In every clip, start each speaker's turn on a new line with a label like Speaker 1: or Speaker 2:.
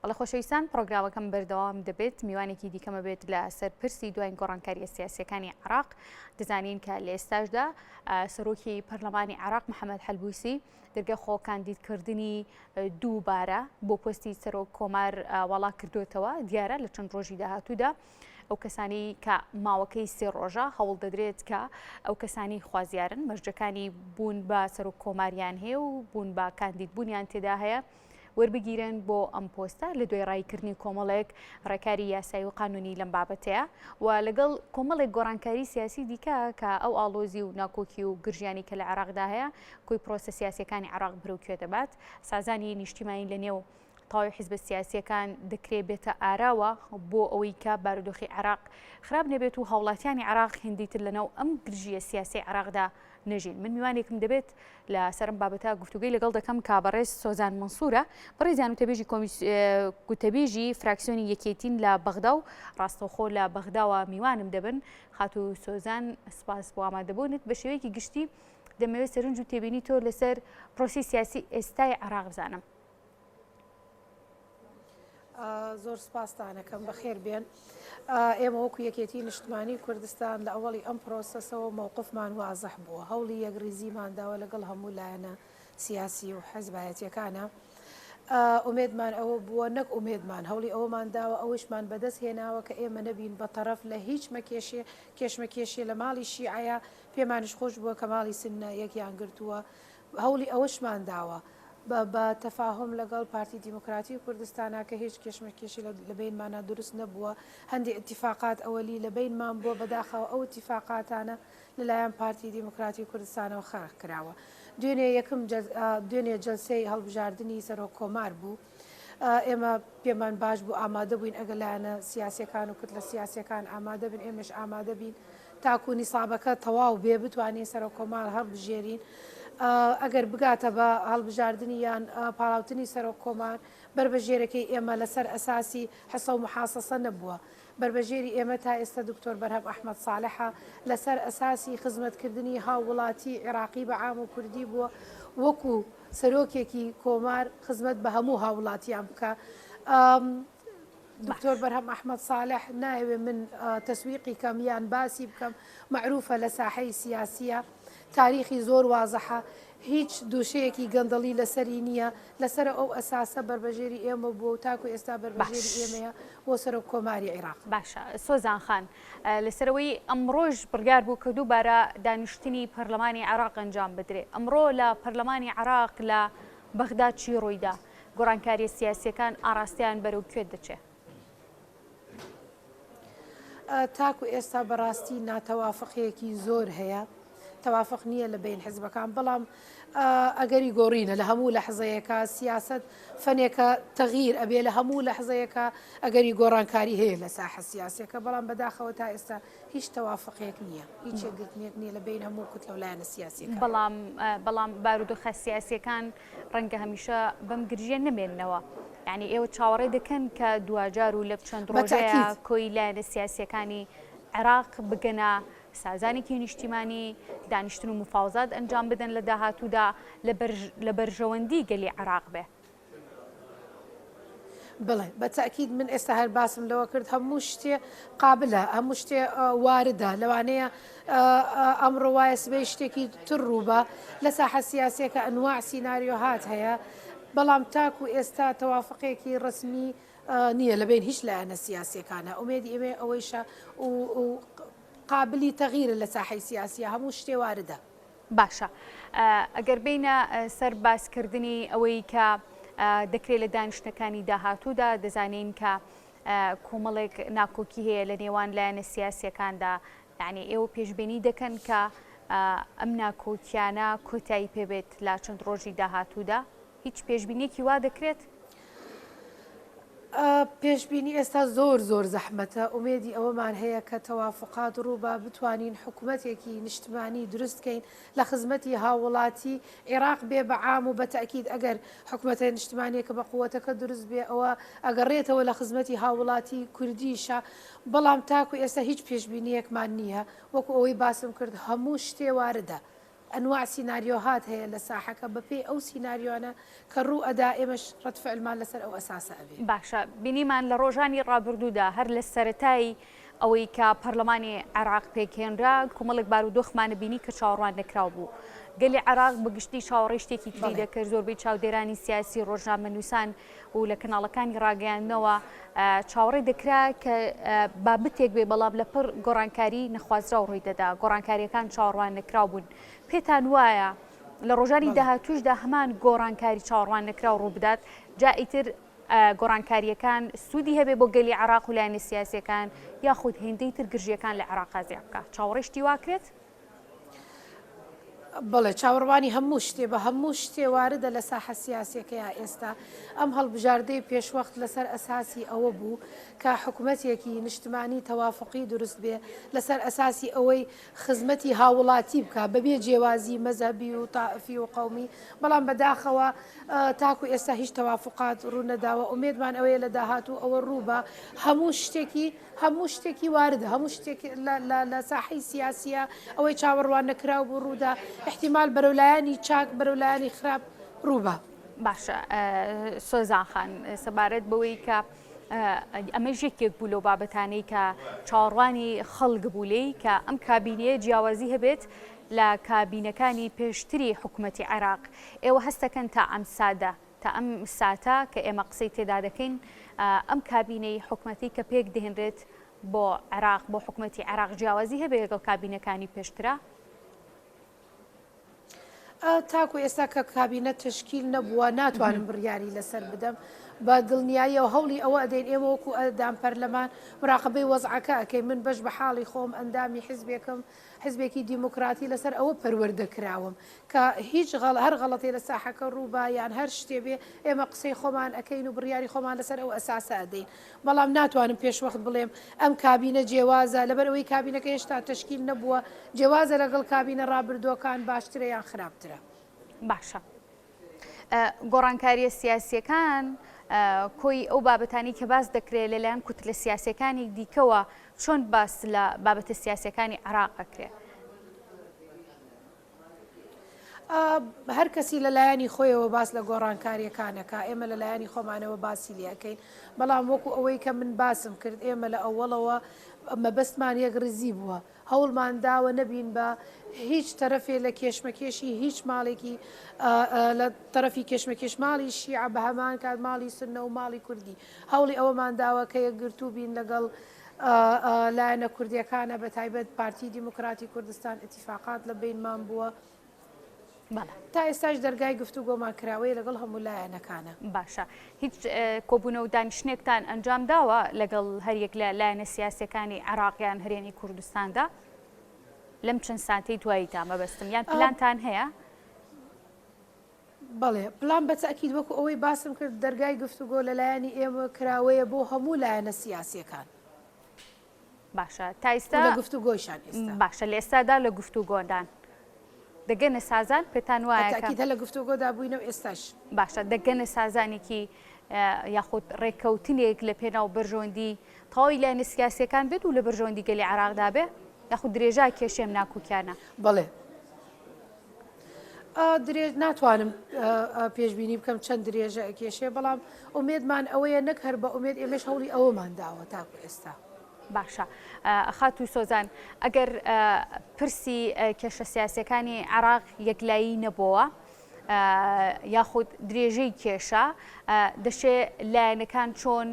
Speaker 1: بەڵێ خۆشەویستان پڕۆگرامەکەم بەردەوام دەبێت میوانێکی دیکەمە بێت لە سەر پرسی دواین گۆڕانکاریە سیاسیەکانی عراق دەزانین کە لە ئێستاشدا سەرۆکی پەرلەمانی عراق محەممەد حەلبوسی دەرگە خۆ کاندیدکردنی دووبارە بۆ پۆستی سەرۆک کۆمار واڵا کردوێتەوە دیارە لە چەند ڕۆژی داهاتوودا ئەو کەسانی کە ماوەکەی سێ ڕۆژە هەوڵ دەدرێت کە ئەو کەسانی خوازیارن مەرجەکانی بوون بە سەرۆک کۆماریان هەیە و بوون بە کاندید بوونیان تێدا هەیە وەربگیرێن بۆ ئەم پۆستە لە دوای ڕاییکردنی کۆمەڵێک ڕێکاری یاسایی و قانونی لەم بابەتەیە و لەگەڵ کۆمەڵێک گۆڕانکاری سیاسی دیکە کە ئەو ئاڵۆزی و ناکۆکی و گرژیانی کە لە عێراقدا هەیە کۆی پرۆسە سیاسیەکانی عێراق بەرەو کوێ دەبات سازانی نیشتیمانی لە نێو تەواوی حیزبە سیاسیەکان دەکرێ بێتە ئاراوە بۆ ئەوەی کە بارودۆخی عێراق خراپ نەبێت و هاوڵاتیانی عێراق هێندەی تر لەناو ئەم گرژیە سیاسی عێراقدا نەژین. من میوانێکم دەبێت لە سەر ئەم بابەتە گفتوگەی لەگەڵ دەکەم کە بەڕێز سۆزان مەنسوورە، بەڕێزیان وتەبێژی گوتەبێژی فراکسیۆنی یەکێتین لە بەغدا و ڕاستەوخۆ لە بەغداوە میوانم دەبن. خاتوو سۆزان سپاس بۆ ئامادەبوونت. بە شێوەیەکی گشتی دەمەوێت سەرنج و تێبینی تۆ لەسەر پرۆسەی سیاسی ئێستای عێراق بزانم.
Speaker 2: زۆر سپاستانەکەم بەخێر بێن. ئێمە وەکو یەکێتی نیشتمانی کوردستان لە ئەوەڵی ئەم پرۆسەسەوە مەوقفمان وازح بووە، هەوڵی یەکڕیزیمان داوە لەگەڵ هەموو لایەنە سیاسی و حزبایەتیەکانە. ئومێدمان ئەوە بووە نەک ئومێدمان هەوڵی ئەوەمان داوە ئەوەیشمان بەدەست هێناوە کە ئێمە نەبین بە تەرەف لە هیچ مەکێشێ کێشمەکێشێ لە ماڵی شیعەیە پێمانیش خۆش بووە کە ماڵی سنە یەکیان گرتووە هەوڵی ئەوەشمان داوە بە بە تەفاهوم لەگەڵ پارتی دیموکراتی کوردستانا کە هیچ کێشمەکێشی لە لە بەینمانا دروست نەبووە، هەندێ ئیتیفاقات ئەوەلی لە بەینمان بووە، بەداخەوە ئەو ئیتیفاقاتانە لە لایەن پارتی دیموکراتی کوردستانەوە خەرق کراوە. دوێنێ یەکم جەل دوێنێ جەلسەی هەڵبژاردنی سەرۆک کۆمار بوو. ئێمە پێمان باش بوو ئامادە بووین ئەگەر لایەنە سیاسیەکان و کوتلە سیاسیەکان ئامادە بن ئێمەش ئامادە بین تاکو نیسابەکە تەواو بێ بتوانین سەرۆک کۆمار هەڵبژێرین ئەگەر بگاتە بە هەڵبژاردنی یان پاڵاوتنی سەرۆک کۆمار بەربەژێرەکەی ئێمە لەسەر ئەساسی حسە و محاسەسە نەبووە بەربەژێری ئێمە تا ئێستا دکتۆر بەرهەم ئەحمەد ساڵحە لەسەر ئەساسی خزمەتکردنی هاووڵاتی عێراقی بە عام و کوردی بووە وەکو سەرۆکێکی کۆمار خزمەت بە هەموو هاووڵاتیان بکا. دکتۆر بەرهەم ئەحمەد ساڵح نایەوێ من تەسویقی کەم یان باسی بکەم مەعروفە لە ساحەی سیاسیە تاریخی زۆر وازحە هیچ دوشەیەکی گەندەڵی لەسەری نییە لەسەر ئەو ئەساسە بەربەژێری ئێمە بووە و تاکو ئێستا بەربەژێری ئێمەیە بۆ سەرۆک کۆماری عیراق.
Speaker 1: باشە سۆزان خان لەسەرەوەی ئەمڕۆش بڕیار بوو کە دووبارە دانیشتنی پەرلەمانی عێراق ئەنجام بدرێ ئەمڕۆ لە پەرلەمانی عێراق لە بەغدا چی ڕوویدا؟ گۆڕانکاریە سیاسیەکان ئاڕاستەیان بەرەو کوێ دەچێ؟
Speaker 2: تاکو ئێستا بەڕاستی ناتەوافقیەکی زۆر هەیە تەوافق نییە لە بین حزبەکان بەڵام ئەگەری گۆڕینە لە هەموو لەحزەیەکە سیاست فەنێکە تەغیر ئەبێ لە هەموو لەحزەیەکە ئەگەری گۆڕانکاری هەیە لە ساحە سیاسەکە بەڵام بەداخەوە تا ئێستا هیچ تەوافقێک نییە هیچ یەکگرتنێک نییە لە بین هەموو کوتلە و لایەنە سیاسیەکان.
Speaker 1: بەڵام بەڵام بارودۆخە سیاسیەکان ڕەنگە هەمیشە بەم گرژیە نەمێننەوە. یعنی ئێوە چاوەڕێ دەکەن کە دواجار و لە چەند ڕۆژەیە کۆی لایەنە سیاسیەکانی عێراق بگەنە سازانێکی نیشتیمانی، دانیشتن و مفاوزات ئەنجام بدەن لە داهاتوودا لە بەرژەوەندی گەلی عێراق بێ.
Speaker 2: بەڵێ بە تەئکید من ئێستا هەر باسم لەوە کرد هەموو شتێ قابلە هەموو شتێ واردە لەوانەیە ئەمڕۆ وایە سبەی شتێکی تر ڕووبە لە ساحە سیاسیەکە ئەنواع سیناریۆهات هەیە بەڵام تاکو ئێستا تەوافقێکی ڕسمی نییە لە بین هیچ لایەنە سیاسیەکانە ئومێدی ئێمە ئەوەیشە و قابلی تەغیرە لە ساحەی سیاسیە هەموو شتێ واردە.
Speaker 1: باشە ئەگەر بێینە سەر باسکردنی ئەوەی کە دەکرێت لە دانیشتنەکانی داهاتوودا دەزانین کە کۆمەڵێک ناکۆکی هەیە لە نێوان لایەنە سیاسیەکاندا یعنی ئێوە پێشبینی دەکەن کە ئەم ناکۆکیانە کۆتایی پێبێت لە چەند ڕۆژی داهاتوودا هیچ پێشبینیەکی وا دەکرێت؟
Speaker 2: پێشبینی ئێستا زۆر زۆر زەحمەتە، ئومێدی ئەوەمان هەیە کە تەوافوقات ڕووبا بتوانین حکومەتێکی نیشتمانی دروست کەین لە خزمەتی هاووڵاتی عیراق بێ بە عام و بە تەئکید ئەگەر حکومەتە نیشتمانیەکە بە قوەتەکە دروست بێ ئەوە ئەگەڕێتەوە لە خزمەتی هاووڵاتی کوردیشە بەڵام تاکو ئێستا هیچ پێشبینیەکمان نییە وەکو ئەوەی باسم کرد هەموو شتێ واردە. ئەنواع سیناریۆهات هەیە لە ساحەکە بەپێی ئەو سیناریۆانە کە ڕوو ئەدا ئێمەش ڕەد فعلمان لەسەر ئەو ئەساسە ئەبێ.
Speaker 1: باشە بینیمان لە ڕۆژانی ڕابردوودا هەر لە سەرەتای ئەوەی کە پەرلەمانی عێراق پێکهێنرا کۆمەڵێک بارودۆخمان بینی کە چاوەڕوان نەکراو بوو. گەلی عێراق بە گشتی چاوەڕێی شتێکی تری دەکرد، زۆربەی چاودێرانی سیاسی، ڕۆژنامەنووسان و لە کەناڵەکانی ڕاگەیاندنەوە چاوەڕێ دەکرا کە بابەتێک بێ، بەڵام لەپڕ گۆڕانکاری نەخوازراو ڕووی دەدا، گۆڕانکارییەکان چاوەڕوان نەکراو بوون. پێتان وایە لە ڕۆژانی داهاتووشدا هەمان گۆڕانکاری چاوەڕوان نەکراو ڕووبدات، جا ئیتر گۆڕانکارییەکان سوودی هەبێ بۆ گەلی عێراق و لایەنە سیاسییەکان یاخود هێندەی تر گرژییەکان لە عێراقا زیاد بکات؟ چاوەڕێی شتی واکرێت؟
Speaker 2: بەڵێ چاوەڕوانی هەموو شتێ بە هەموو شتێ واردە لە ساحە سیاسیەکەیا ئێستا ئەم هەڵبژاردەی پێشوەخت لەسەر ئەساسی ئەوە بوو کە حکومەتێکی نیشتمانی تەوافقی دروست بێ لەسەر ئەساسی ئەوەی خزمەتی هاووڵاتی بکا بەبێ جێوازی مەزهەبی و تائفی و قەومی بەڵام بەداخەوە تاکو ئێستا هیچ تەوافقات ڕوو نەداوە ئومێدمان ئەوەیە لە داهاتوو ئەوە ڕوو بە هەموو شتێکی هەموو شتێکی واردە، هەموو شتێک لە ساحەی سیاسییە، ئەوەی چاوەڕوان نەکراو بوو ڕوودا، ئیحتیمال بەرەو لایەنی چاک، بەرەو لایەنی خراپ ڕووبا.
Speaker 1: باشە سۆزان خان، سەبارەت بەوەی کە ئەمەش یەکێک بوو لەو بابەتانەی کە چاوەڕوانی خەڵک بوو لێی کە ئەم کابینەیە جیاوازی هەبێت لە کابینەکانی پێشتری حکوومەتی عێراق، ئێوە هەستەکەن تا ئەم سادە تا ئەم ساتە کە ئێمە قسەی تێدا دەکەین ئەم کابینەی حکومەتی کە پێک دەهێنرێت بۆ عێراق بۆ حکومەتی عێراق جیاوازی هەبێ لەگەڵ کابینەکانی پێشترا؟
Speaker 2: تاکو ئێستا کە کابینە تەشکیل نەبووە ناتوانم بڕیاری لەسەر بدەم بە دڵنیاییەوە هەوڵی ئەوە ئەدەین ئێمە وەکو ئەدام پەرلەمان مراقبەی وەزعەکە ئەکەین من بەش بە حاڵی خۆم ئەندامی حزبێکم حزبێکی دیموکراتی لەسەر ئەوە پەروەردە کراوم کە هیچ هەر غەڵەتێ لە ساحەکە ڕوو با یان هەر شتێ بێ ئێمە قسەی خۆمان ئەکەین و بڕیاری خۆمان لەسەر ئەو ئەساسە ئەدەین بەڵام ناتوانم پێش وەخت بڵێم ئەم کابینە جێوازە لەبەر ئەوەی کابینەکە هێشتا تەشکیل نەبووە جێوازە لەگەڵ کابینە ڕابردووەکان باشترە یان خراپترە.
Speaker 1: باشە گۆڕانکارییە سیاسییەکان کۆی ئەو بابەتانی کە باس دەکرێت لەلایەن کوتلە سیاسیەکانی دیکەوە چۆن باس لە بابەتە سیاسیەکانی عێراق ئەکرێ؟
Speaker 2: هەر کەسی لە لایەنی خۆیەوە باس لە گۆڕانکارییەکان ئەکا، ئێمە لە لایەنی خۆمانەوە باسی لێ ئەکەین، بەڵام وەکو ئەوەی کە من باسم کرد ئێمە لە ئەوەڵەوە مەبەستمان یەکڕیزی بووە، هەوڵمان داوە نەبین بە هیچ تەرەفێ لە کێشمەکێشی هیچ ماڵێکی لە تەرەفی کێشمەکێش ماڵی شیعە بە هەمان کات ماڵی سوننە و ماڵی کوردی هەوڵی ئەوەمان داوە کە یەکگرتوو بین لەگەڵ لایەنە کوردیەکانە بە تایبەت پارتی دیموکراتی کوردستان ئیتیفاقات لە بەینمان بووە.
Speaker 1: بەڵێ.
Speaker 2: تا ئێستاش دەرگای گفتوگۆمان کراوەیە لەگەڵ هەموو لایەنەکانە.
Speaker 1: باشە هیچ کۆبوونەوە و دانیشتنێکتان ئەنجام داوە لەگەڵ هەریەک لە لایەنە سیاسیەکانی عێراق یان هەرێمی کوردستاندا لەم چەند ساتەی دواییدا مەبەستم یان پلانتان هەیە؟
Speaker 2: بەڵێ پلان بە تەئکید وەکو ئەوەی باسم کرد دەرگای گفتوگۆ لە لایەنی ئێمە کراوەیە بۆ هەموو لایەنە سیاسیەکان.
Speaker 1: باشە تا ئیستا
Speaker 2: لە گفتوگۆیشان ئێستا.
Speaker 1: باشە لە ئێستادا لە گفتوگۆدان دەگەنە سازان پێتان وایە کە.
Speaker 2: بە تەئکید هەر لە گفتوگۆدا بووینە و ئێستاش.
Speaker 1: باشە دەگەنە سازانێکی یاخود ڕێککەوتنێک لە پێناو بەرژەوەندی تەواوی لایەنە سیاسیەکان بێت و لە بەرژەوەندی گەلی عێراقدا بێ یاخود درێژا کێشێ ئەم ناکۆکیانە؟
Speaker 2: بەڵێ. درێژ ناتوانم پێشبینی بکەم چەند درێژە ئەکێشێ بەڵام ئومێدمان ئەوەیە نەک هەر بە ئومێد ئێمەش هەوڵی ئەوەمان داوە تاکو ئێستا.
Speaker 1: باشە خاتوو سۆزان ئەگەر پرسی کێشە سیاسیەکانی عێراق یەکلایی نەبۆوە یاخود درێژەی کێشە دەشێ لایەنەکان چۆن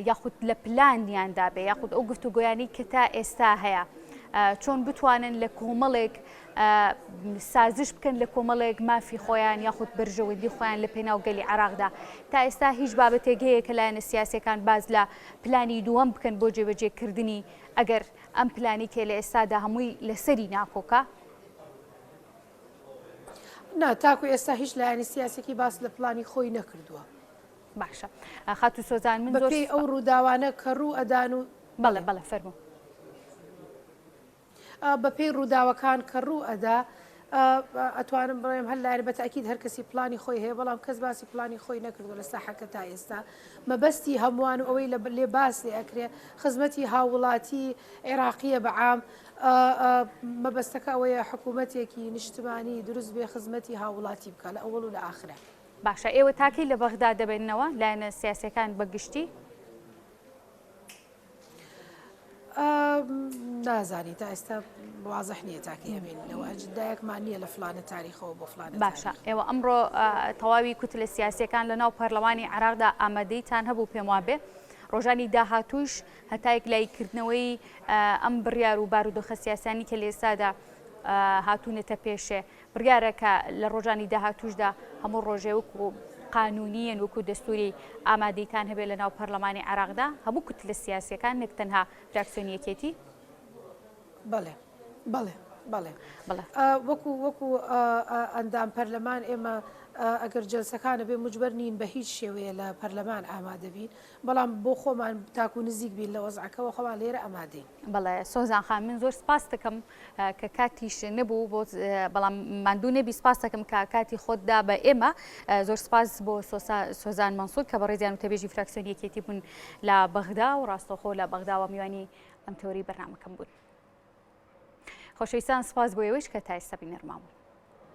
Speaker 1: یاخود لە پلانیاندا بێ یاخود ئەو گفتوگۆیانی کە تا ئێستا هەیە چۆن بتوانن لە کۆمەڵێک سازش بکەن لە کۆمەڵێک مافی خۆیان یاخود بەرژەوەندی خۆیان لە پێناو گەلی عێراقدا. تا ئێستا هیچ بابەتێک هەیە کە لایەنە سیاسیەکان باس لە پلانی دووەم بکەن بۆ جێبەجێکردنی ئەگەر ئەم پلانی کە لە ئێستادا هەمووی لەسەری ناکۆکە؟
Speaker 2: نا، تاکو ئێستا هیچ لایەنی سیاسیەکی باس لە پلانی خۆی نەکردووە.
Speaker 1: باشە خاتوو سۆزان من زۆر
Speaker 2: بەپێی ئەو ڕووداوانە کە ڕوو ئەدان و
Speaker 1: بەڵێ بەڵێ فەرموو.
Speaker 2: بەپێی ڕووداوەکان کە ڕوو ئەدا. ئەتوانم بڵێم هەر لایەنە بە تەئکید هەر کەسی پلانی خۆی هەیە بەڵام کەس باسی پلانی خۆی نەکردووە لە ساحەکە تا ئێستا مەبەستی هەمووان و ئەوەی لە لێ باس لێ ئەکرێ خزمەتی هاووڵاتی عێراقیە بە عام مەبەستەکە ئەوەیە حکوومەتێکی نیشتمانی دروست بێ خزمەتی هاووڵاتی بکا لە ئەوەڵ و لە ئاخرا.
Speaker 1: باشە ئێوە تاکەی لە بەغدا دەبێنەوە لایەنە سیاسیەکان بە گشتی؟
Speaker 2: نازانی تا ئێستا وازح نییە تاکەی ئەمێنینەوە ئەجندایەکمان نییە لە فلانە تاریخەوە بۆ فلانە
Speaker 1: باشە ئێوە ئەمڕۆ تەواوی کوتلە سیاسیەکان لە ناو پەرلەمانی عێراقدا ئامادەیتان هەبوو پێم وابێ ڕۆژانی داهاتووش هەتا یەکلاییکردنەوەی ئەم بڕیار و بارودۆخە سیاسیانی کە لە ئێستادا هاتوونەتە پێشێ بڕیارە کە لە ڕۆژانی داهاتووشدا هەموو ڕۆژێ وەکو قانونیەن وەکو دەستوری ئامادەیتان هەبێت لە ناو پەرلەمانی عێراقدا هەموو کوتلە سیاسیەکان نەک تەنها فراکسیۆنی یەکێتی؟
Speaker 2: بەڵێ بەڵێ بەڵێ وەکو وەکو ئەندام پەرلەمان ئێمە ئەگەر جەلسەکانە بێ مجبەر نین بە هیچ شێوەیە لە پەرلەمان ئامادەبین بەڵام بۆ خۆمان تاکو نزیک بین لە وەزعەکەوە خۆمان لێرە ئامادەین.
Speaker 1: بەڵێ سۆزان خان من زۆر سپاست دەکەم کە کاتیش نەبوو بۆ بەڵام ماندوو نەبی سپاس دەکەم کە کاتی خۆت دا بە ئێمە زۆر سپاس بۆ سۆزان مەنسوور کە بەڕێزیان وتەبێژی فراکسیۆنی یەکێتی بوون لە بەغدا و ڕاستەوخۆ لە بەغداوە میوانی ئەم تەوەری بەرنامەکەم بوون. خۆشەویستان سپاس بۆ ئێوەیش کە تا ئێستا بینەرمان بوون.